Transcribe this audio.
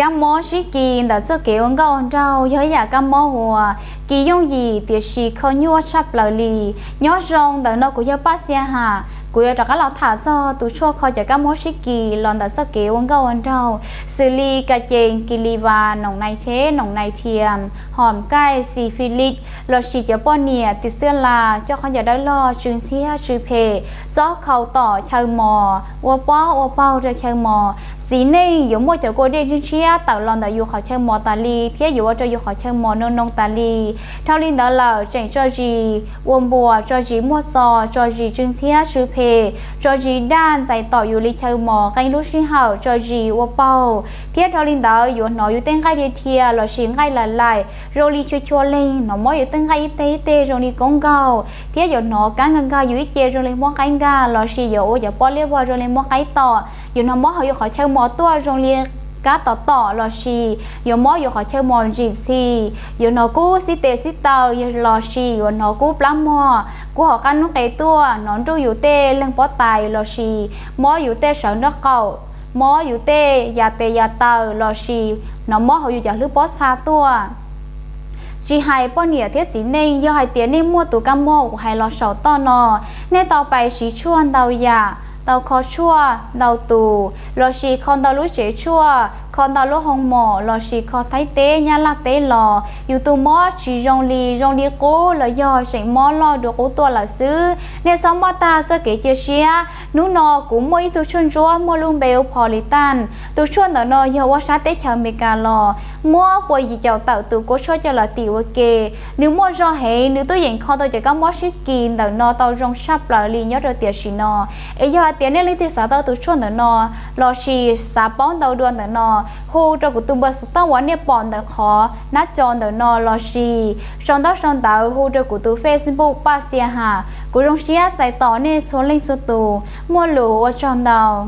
Kab mob sib kis ntawm txoj kev ua nkauj ua nraug yog ib yam kab mob uas kis yooj yim tiam sis kho nyuaj tshaj plaws li. Nyob zoo, ntawm no kuv yog Paj Xia Ham, kuv yuav rov qab los tham txog tus tshuaj kho cov kab mob sib kis los ntawm txoj kev ua nkauj ua nraug, xws li ka ces, kis li vas, noom nais tsheb, noom nais thiam, hom kaij, xi fhi lis, lossis cov poj niam tis xwb las coj qhov ncauj dawb loj, tsw ntxhiab tsw phem, txob khau tom chaw mos, ua pob ua paug rau chaw mos. Txiv neej yuav muaj cov kua dej ntshiab ntshiab tawm los ntawm yus qhov chaw mos tas li thiab yuav ua rau yus qhov chaw mos noo noo tas li. Dhau li ntawd lawm tseem tso zis ua npuas, tso zis muaj txo, tso zis tsw ntxhiab tsw phem, tso zis daj ntxais tom yus li chaw mos qee lub sij hawm, tso zis ua paug, thiab dhau li ntawd yuav hnov yus tej nqaij dhia dhia lossis nqaij laim laim zoo li chua chua leeg, hnov mob yus tej nqaij ib teg ib teg zoo li koob nkaug, thiab yuav hnov kab nkag nkag yus ib ce zoo li muab qaib nkag, lossis yuav ua cov pob liab vog zoo li muab qaib tom. Yuav hnov mob hauv yus qhov chaw mos tuaj zoo li kab tom tom, lossis yuav mob yus qhov chaw mos ntsim txhis, yuav hnov kub xib tes xib taw, lossis yuav hnov kub plab mog, kub hauv qab noob qes tuaj, hnov nruj yus tej leeg pob tais, lossis mob yus tej sawv nraub qaum, mob yus tej yas tes yas taw, lossis hnov mob hauv yus cov hlwb pob txha tuaj. Tsis hais poj niam thiab txiv neej, yog hais tias nej muaj tus kab mob uas hais los saum toj no, nej tau pais siv tshuaj ntau yam, tau kho tshuaj ntau tus, lossis kho ntau lub tsev tshuaj, kho ntau lub hoo mom, lossis kho Thaib teb Nyab Laj teb los yus tus mob tsis zoo li, zoo li qub los yog tseem mob loj dua qub tuaj lawm xwb, nej txhob mob tag txoj kev cia siab. Hnub no kuv muaj ib tug tshuaj ntsuab muaj lub npe hu Politan. Tus tshuaj ntawm no yog ua sab teb chaws Amelikas los, muab pua yim caum tawm tus kua tshuaj coj los tim ua ke. Nws muaj zog heev, nws twb yeem kho tau cov kab mob sib kis ntawm no tau zoo tshaj plaws li nyob rau tiam sim no. Es yog hais tias nej leej twg xav tau tus tshuaj ntawm no, lossis xav paub ntau dua ntawm no, hu rau kuv tus npawb xov tooj uas nej pom ntawm qhov nab co ntawm no, lossis sau ntaub sau ntawv hu rau kuv tus Facebook Paj Xia Ham. Kuv zoo siab txais tos nej txhua leej txhua tus. Muaj lus ua tsaug ntau.